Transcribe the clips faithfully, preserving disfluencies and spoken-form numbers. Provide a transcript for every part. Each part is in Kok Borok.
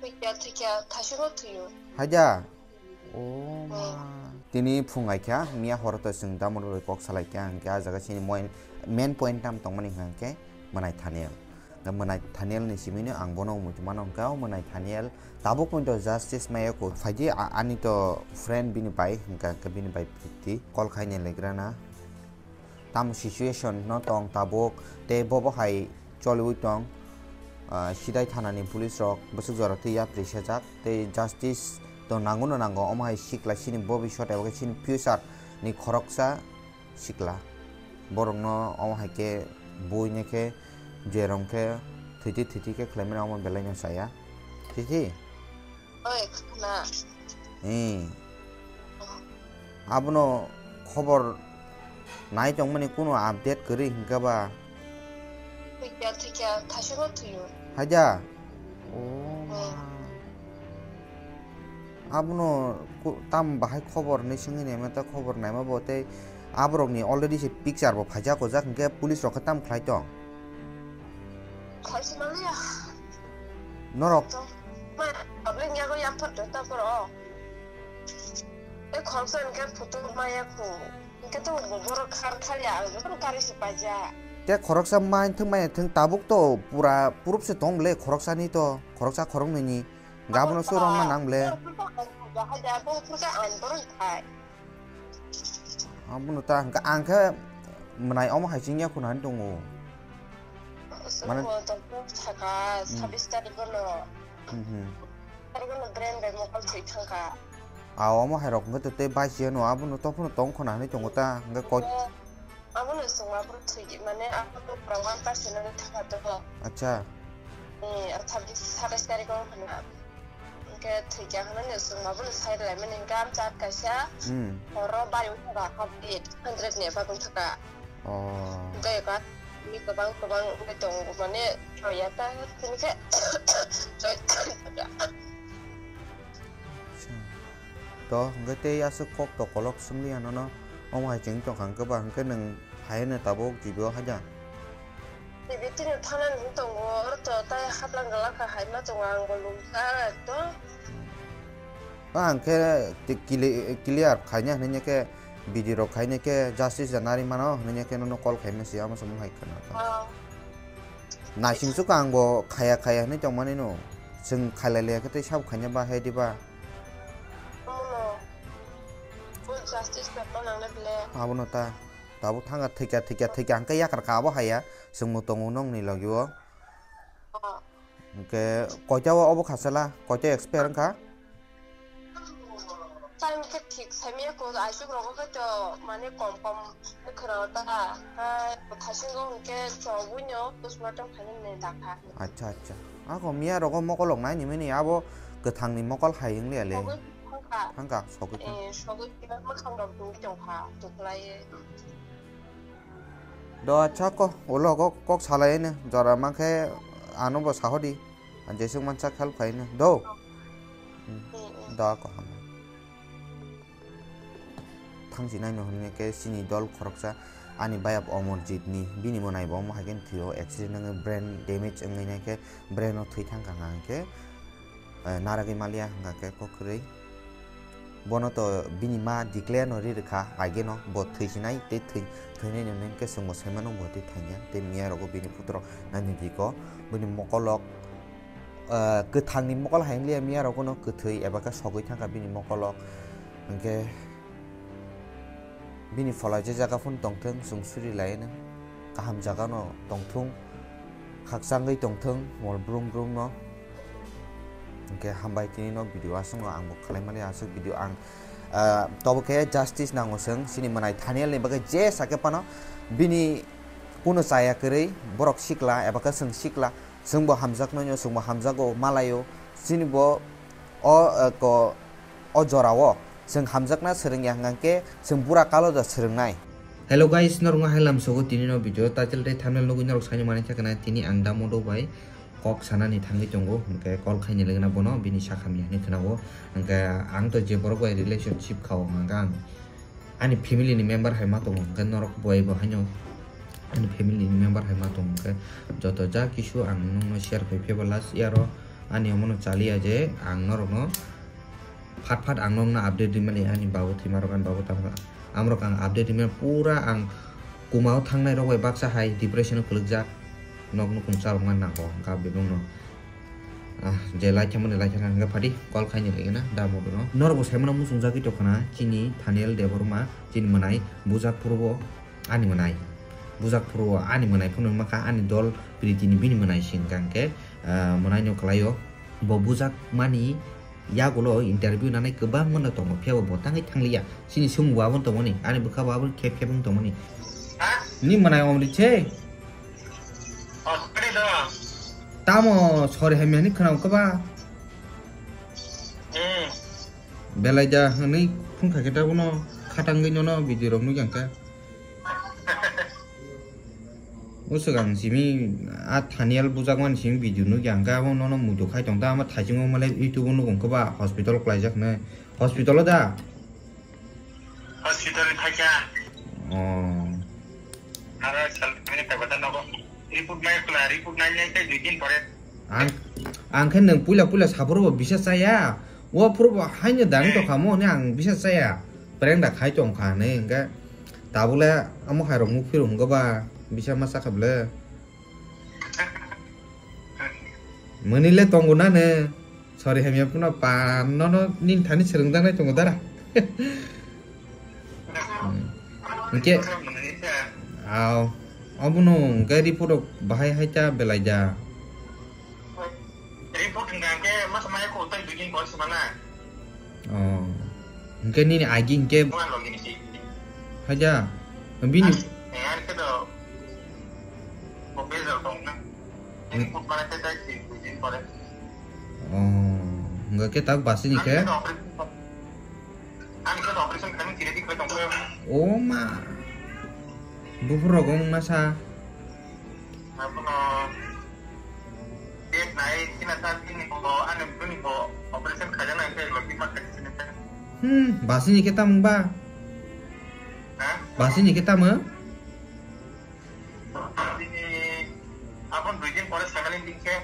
Thwikya, thwikya, thaisimo thwiyo. Haida? Oh, ma. Tini phung ai kha, miya horo to chwng damor bai kok salai kha, hwnkhe ah jaga chini moi-, main point tam tongmani hwnkhe Mwnai Thaniel. Hwnkhe Mwnai Thaniel ni simi no ang bono muitu mano hwnkhe, o Mwnai Thaniel tabuk poito justice maya ko. Phaidi a-, ani to friend bini bai, hwnkhe bini bai Priti. Call khaini legrana. Tamo situation no tong tabuk, tei bobo hai choliwi tong. Ah, Sidai thana ni police rok bwswk jora twi yapri sejak, tei justice to nango no nango, omo hai sikla chini bobiswt eba khe chini future ni khoroksa sikla. Borok no omo hai khe bui ne khe jerong khe thwiti thwiti khe khlai mani omo belai no chaya. Thwiti? Oi, khna. Eh. Abono khobor nai tongmani kuno update kwrwi hwnkhe ba? Thwikya, thwikya, thaisimo thwiyo. Haida? Oh, ma. Hmm. Abono ku-, tam bahai khobor hinwi swngwi naima ta khobor naima bo tei aborokni already se picture bo phaijak ojak hwnkhe police rok khe tam khlai tong? Khaisi maliya. Norok. To, ma, public yago yapharto ta borok. E khoroksa hinkhe photo maya khu. Hinkhe to bo borok khar kharya ang jotono kari se paija. Te khoroksa ma thung maya thung tabuk to pura proof se tong ble khoroksani to, khoroksa khoroknwini. Gabono so romna nang ble. Bo phurka ang, bo phurka ang borok khai. Abono ta hwnkhe ang khe mwnai omo hai chingya khuna hinwi tongo. Mane bo tongthok saka, hmm, sabis tarikh no. Hmm, hmm. Tarikh no brain bai mokol thwi thangkha. A omo hai rok hwnkhe to tei baisi ano abono to phano tong khuna hinwi tongo ta hwnkhe koi. Abono chwngma bwrwi thwi mane abono pura one percent no thangkha to. Acha. Eh, sabis, satais tarikh o hwnkha. Hwnkhe thwikya hwnwi chwngma bono sai rwlaimani hwnkhe amchak kaisa, hmm, horo bari wngkha ba, hundred ni eba wngkha. Oh. Hwnkhe eba ni kwbang kwbang wngwi tongo, mane choya ta tini khe choi. Acha. To hwnkhe tei aswk kok to kolok swngli ano no, omo hai chwng tongkha hwnkhe ba, hwnkhe nwng hai hwnwi tabuk G B o haida? Tini thana nung tongo, oro to tai haplang galak kha hai ma tongo, ang bo lungkha ekdom. Ba ang khe ti-, kili-, clear khaina hinwi khe video rok khaina khe justice da nari mano hinwi khe nono call khaima se amo samung hai khana. Ah. Naising suk ang bo khaya khaya hinwi tongmani no. Chwng khailai le khe tei sabo khaina ba hai diba. Omono. Full justice pepla nang le ble. Abono ta. Tabuk thangkha thwikya, thwikya, thwikya hwnkhe yakar ka abo haya. Chwngno tongo nokni logi o. Ah. Hwnkhe koita o obo khasala, koita expire wngkha? Time khe thik saimaya ko, aisuk rogo khe to mane kom kom khwna ta, ha, thaisingo hwnkhe chobui no postmortem khainani dakha. Acha, acha. Ako miya rogo mokolok nai ni mini abo kwthangni mokol hai wngya le. Sogwi thangkha. Thangkha, sogwi thang. Eh, sogwi mwkhang rok dungwi tongkha, tuklai. Do acha ko, ulo ko, kok salai ne, jora mankhe ano bo sahodi. Ang jesuk mansa help khai ne. Do. Hmm. Hmm, hmm. Do ko ham. Thangsi nai no hwnwi khe chini dol khoroksa ani bayap Omorjit ni bini mwnai bo omo hai khe thwio accident wngwi brain damage wngwi nai khe brain o thwi thang kha hwnkhe, eh, naragwi maliya hwnkha khe kok kwrwi. Bono to bini ma declare no ri rwkha, aigeno bo thwi sinai tei thwi, thwinai no hwnkhe chwngbo sai mano bo tei thangya tei miya rogo bini phutorok nai nw di ko bini mokolok, ah, kwthangni mokol hai wngya miya rogo no kwthwi eba khe sogwi thangkha bini mokolok. Hwnkhe bini phola je jaga phano tongthwng chwng suri lai no kaham jaga no tongthwng. Khakchangwi tongthwng mol brum brum no. Hwnkhe hambai tini no video aswk no ang bo khlai mani aswk video ang, ah, tobo khe justice nango chwng chini mwnai Thaniel ni bagwi je sakhe phano bini kuno chaya kwrwi borok sikla eba khe chwng sikla chwng bo hamjak nai no chwng bo hamjago malaio chini bo o, ah, ko O jorao chwng hamjakna swrwngya hwnkhe chwng bura kalo da swrwngnai. Hello guys, norokno hai lamsogo tini no video title tei thumbnail nugwi norok saini manwi thangkha na tini ang da modo bai kok sanani thangwi tongo, hwnkhe call khaini lagina bono bini sakhamya hinwi khwnao, hwnkhe ang to je borok bai relationship khao hwnkhe ang ani family ni member hai ma tongo, hwnkhe norok bai bo haino ani family ni member hai ma tongo, hwnkhe joto ja kisu ang nokno share khai phaiba last year o. Ani omono chaliya je ang norokno phat phat ang nokno update rimani, ani babu thwimarok, ani babu tangma. Amrok ang update rimani pura ang kumao thangnai rok bai baksa hai depression o kwlwkjak. Nokno kung chalokna nango hwnkha bebakno. Ah, je lai khamani lai kha hwnkha phadi call khaini lai na da modo no. Norok bo saimano muchungjagwi tongkhana chini Thaniel Debbarma chini mwnai bujak phurubo ani mwnai. Bujak phurubo ani mwnai phano wngma kha ani dol pritini bini mwnai singkha hwnkhe, ah, mwnai no kwlaio. Bo bujak mani yagulo interview nanai kwbangma no tongo, phiya bo bo tangwi thangliya. Chini sumung bo abono tongmani, ani bwkha bo abono khep khep wng tongmani. Ha? Ni mwnai omrit se? Oh, kwrwi do. Tamo sori hamya ni khwnao kwba? Hmm. Belai da hwnwi phung kha khe ta bono khatangwi nono video rok nukya khe. O swkang simi a Thaniel bujakmani simi video nukya hwnkhe abo nono muitu khai tong ta, ama thaichungo male YouTube o nugo hwnkhe ba hospital o klaijak hwnwi. Hospital o da? Hospital ni phaikha. Oh. Aro sal mane phaikha ta nogo. Report nai khwla, report nai nai tei dui din pore. Ang, ang khe nwng puila puila saphuru bo bisa chaya. O phuru bo haino dang tongkha mo hwnwi ang bisa chaya. Prank da khai tongkha hwnwi hwnkhe. Tabukle amo hai rok mukphi rok hwnkhe ba bisa ma chakha bwle. Mwnwi le tongo na nw. Sori hamya phano pa nono nini thani swrwngjaknai tongo dara. Hmm. Hwnkhe, aw, obono hwnkhe report rok bahai hai ta belai da. Report hwnkha hwnkhe masa maya kho tei dui din pore se mana. Oh. Hwnkhe nini agi hwnkhe. Bukan login si. Haja. Bini. Ani, eh, ani khe do. Bo bezal tong na. Ini Hmm. Put mana tei tei si dui din pore. Oh. Hwnkhe tak basini khe. Ani khe do operation. Ani khe do operation khe tiri dik khe tong khe. Oh ma. Buphur rok wng masa. Abono. Date nai, china ta bini bo, ani bini bo operation khaijak nai khe logi ma khaijak sini khe. Hmm, basini khe tamo ba? Ha? Basini khe tamo? Bini abon dui din pore family din khe.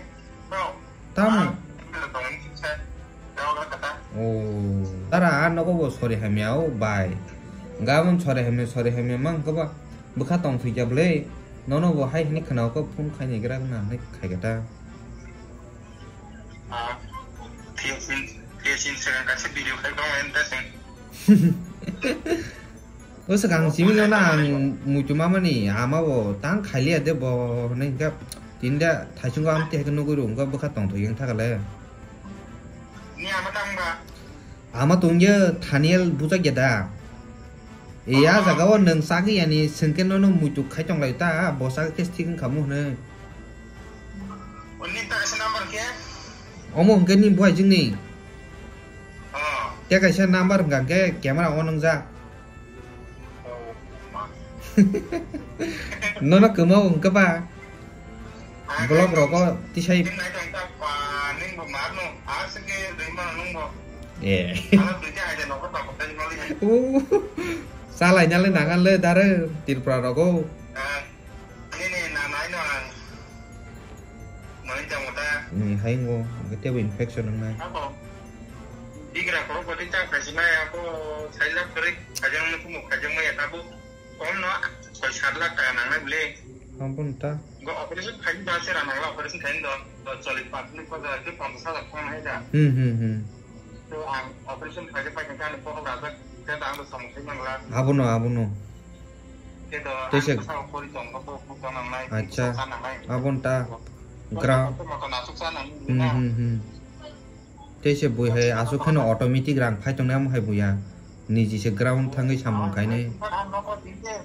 Bro. Tamo? Ah, tong ni khe. Yago kata. Oh, tara a nogo bo sori hamya o bai. Gabon sori hamya, sori hamya mang khe ba. Bwkha tong thwi kya bwle? Nono bo hai hwnwi khwnao khe phone khaini gra gana hwnwi khai kha ta. Ah, Theosin, Theosin se kaisa video khai tong en ta sing. O swkang simi no na ang muitu mamani ama bo tang khailiya de bo hwnwi hwnkhe tini da thaichungo amtwi hai khe nugwi rw hwnkhe bwkha tong thwi wng thakale. Ni ama tang ba? Ama tongya Thaniel bujakya da. E, ah, jaga o nwng chagwi yani swngkhe nono muitu khai tonglai ta, bo chagwi khe thik wngkha mu hwnwi. Onni ta kaisa number khe? Omo hwnkhe ni buhai jwngni. Oh. Tei kaisa number hwnkha khe camera on wngjak. Nono kwmao hwnkhe ba? Vlog rogo tisai. Eh. Uh, chalai nalai nangan le dare Tripura rogo. Nini na nai no ang. Mani tamo ta. Ni hai ngo, hwnkhe tebo infection wngnai. Abo. Bigra korok bati ta khaisi nai, abo sai lakh kwrwi khajang no kumo khajang maya ta bo. Kom no soi sat lakh taka nangnai bwle. Abo no ta. Go operation khaini ba se ra nangla operation khaini do. Do choli pat ni ko da ke pam sa da khang hai da. Hmm, hmm, hmm. To ang operation khaide pai kha ani pohor rajak, khe da ang samung khai mangla. Abono, abono. Khe do ang teisa bwsao pori tong, bo bo bo nangnai, acha. Sa nangnai. Abon ta. Gra. Moto moto nasuk sa nang. Hmm, hmm, hmm. Teisa bui hai asuk kheno automatic rang phai tongnai amo hai buya. Niji se ground thangwi samung kainai. Ang nokho tike.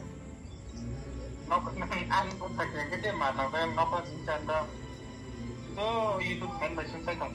Nokho nang ang bwsa khe khe ma nang nokho sing chan do. To YouTube man bai sung sai tong.